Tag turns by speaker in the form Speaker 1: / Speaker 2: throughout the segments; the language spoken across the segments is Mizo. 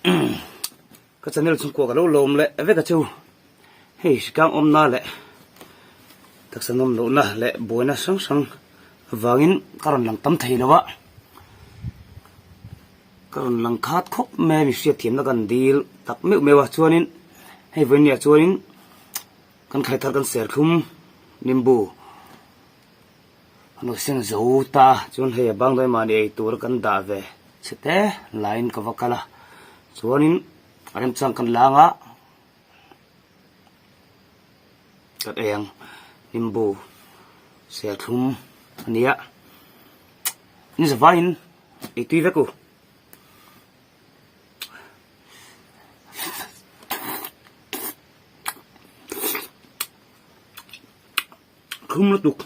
Speaker 1: Ka channel chhungkua ka lo lawm leh vek a chu. Hei hri kang awmna leh taksa nawm lohna leh buaina hrang hrang avangin ka rawn lang tam thei lo a. Ka rawn lang khat khawp mai a mi hriatthiamna kan dil tak meuh meuh a chuanin hei vawiin ah chuanin kan khai thar kan serthlum nimbu a lo seng zo ta a chuan hei a bang dawn mahni ei tur a kan dah ve chhe te laiin ka va kal a chuanin a remchang kan lang a kan ei ang nimbu serthlum a ni a ni zavaiin ei tui vek u. Thlum lutuk.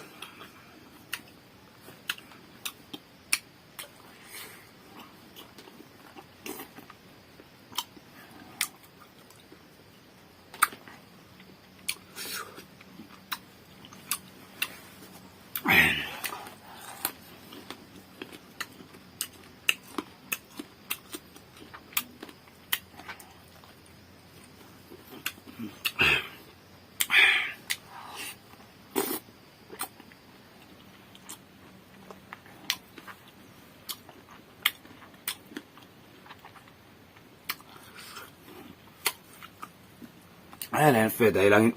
Speaker 1: Hei fe daih langin.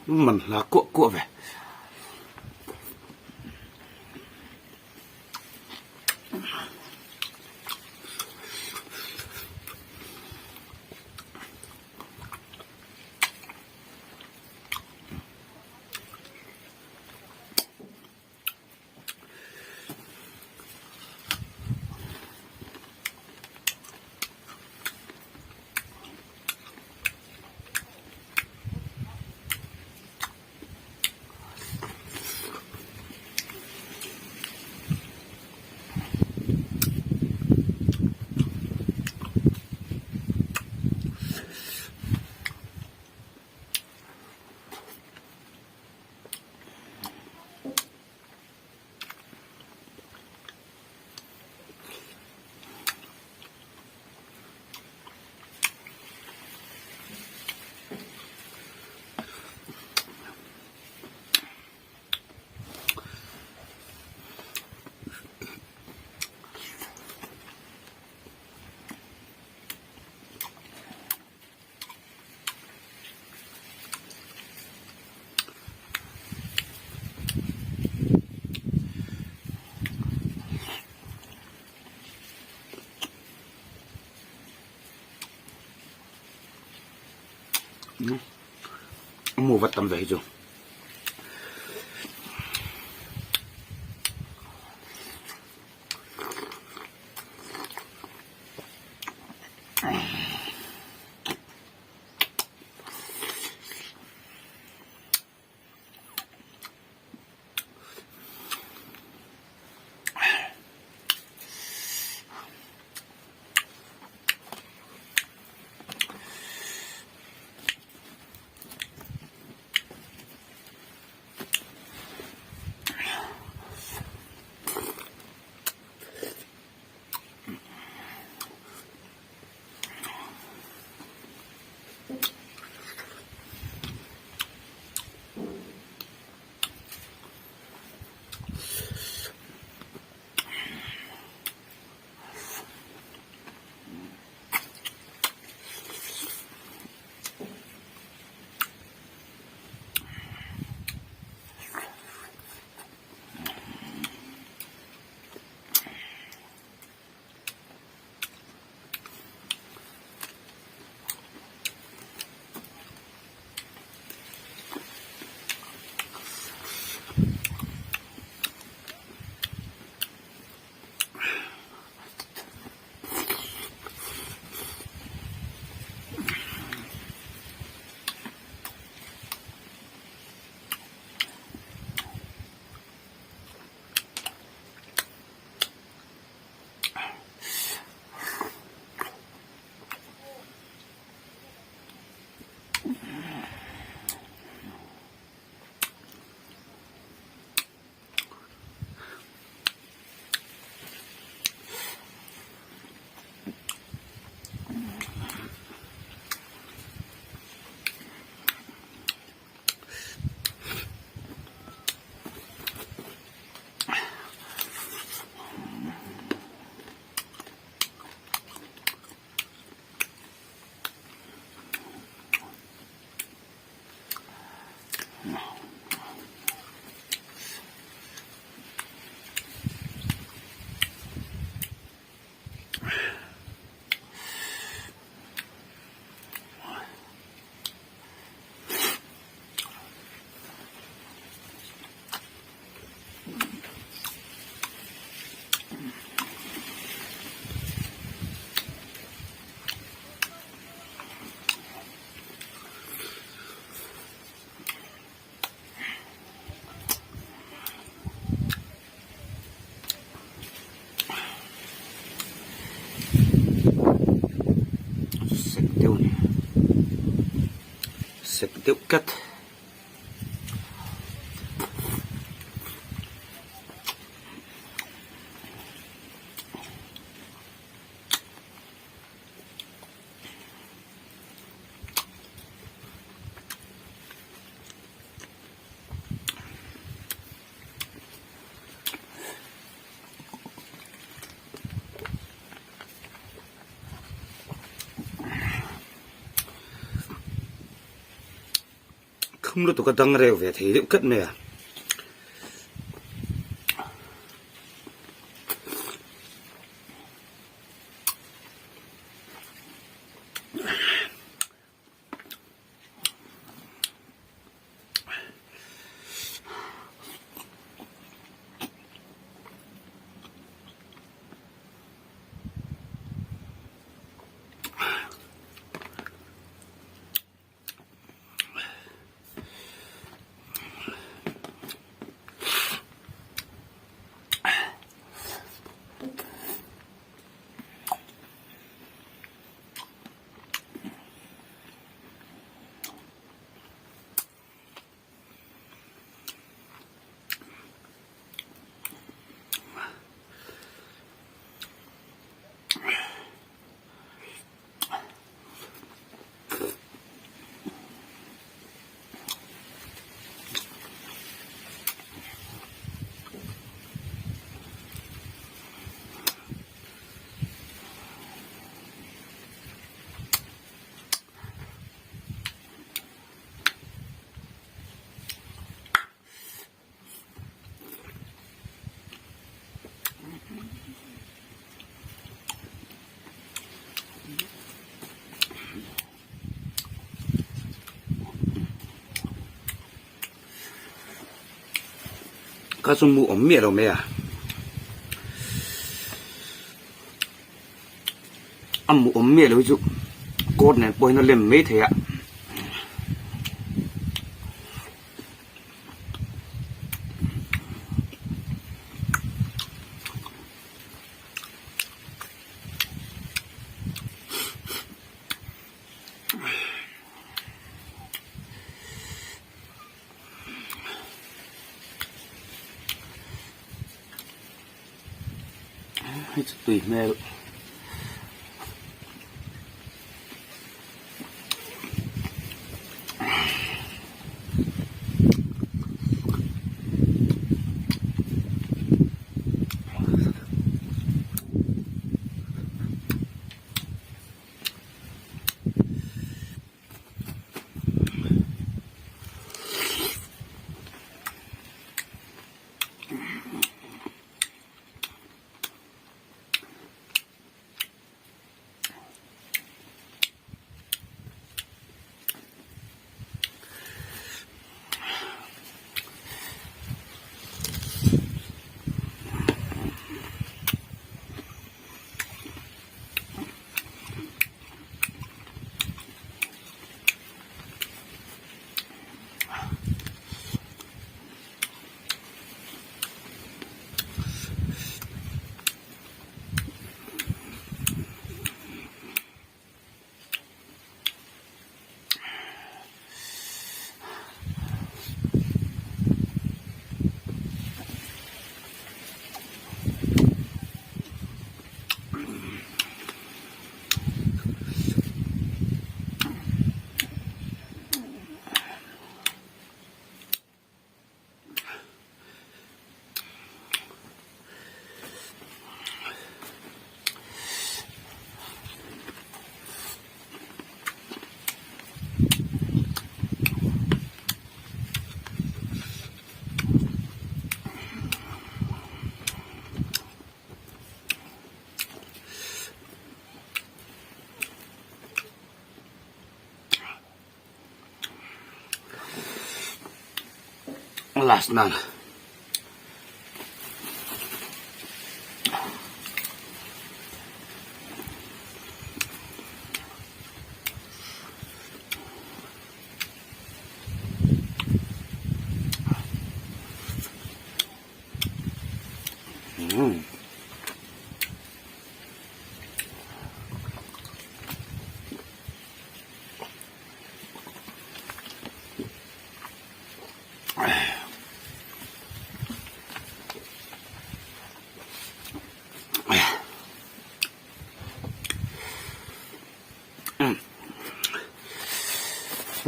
Speaker 1: Man hla kuah kuah ve. Mu vat tam ve hi chu. Sek deuh a ni sek deuh tlat. Thum lutuk a dang reu ve thei deuh tlat mai a. Kha chu mu awm miah lo mai a. A mu awm miah lo hi chu coat nen pawh hian a lem mai thei a. Hei chu tui hmel. Last nan. Mm.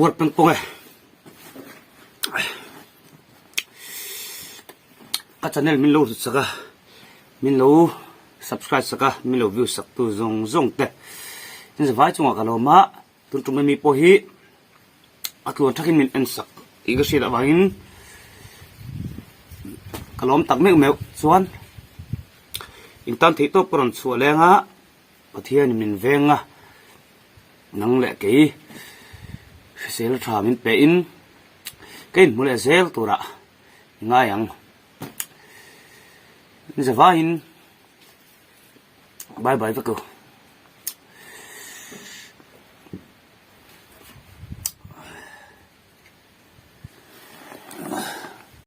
Speaker 1: Puar peng pawng e. Ka channel min lo hlut sak a, min lo subscribe sak a, min lo view sak tu zawng zawng te. Tin zavai chungah ka lawm a, tun tum ami pawh hi a tluan thakin min en sak. Tih ka hriat avangin ka lawm tak meuh meuh chuan in tan theih tawp ka rawn chhuah leng a, Pathianin min veng a, nang leh kei hrisel tha min pe in ka inhmu leh zel turah i ngai ang. Zavaiin bye bye vek u.